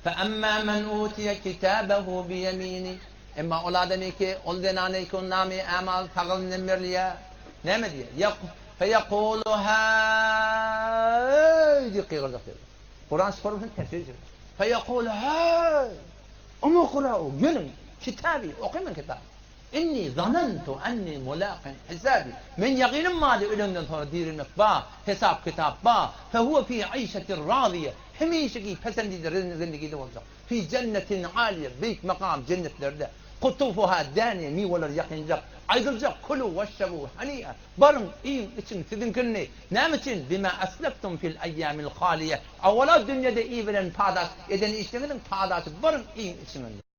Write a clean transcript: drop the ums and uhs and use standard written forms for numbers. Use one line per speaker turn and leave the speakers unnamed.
Fe emmâ men utiye kitâbehu biyemîni. Emma ol adamy ki, ol zenany ki, namy ämal sagyndan berilýär. Näme diýýär? Ýek, feyekûlu hâý diýip gygyrjak diýýär. Kuran şu formasyn tefsir edýär. Feyekûlu hâý! Umkra'u, geliň, kitaby, okyň meň kitabymy. Inni zanantu enni mulaqin hisabi, Men ýagynym bardy ölenden soňra dirilmek bar, hesap-kitap bar, fehuwe fi işetin raziýe, hemişeki pesendide zindigide boljak, fi jennetin aliýe, beýik makam jennetlerde, kutufuha däniýe, miweleri ýakynjak, aýdyljak, kulu weşrebu haniýe, baryň, iýiň, içiň, siziňkini, näme üçin, bima esleftum fil eýýamil haliýe, awala dünýede iberen padaş, eden işleriňiziň padaşy, baryň, iýiň, içiň indi.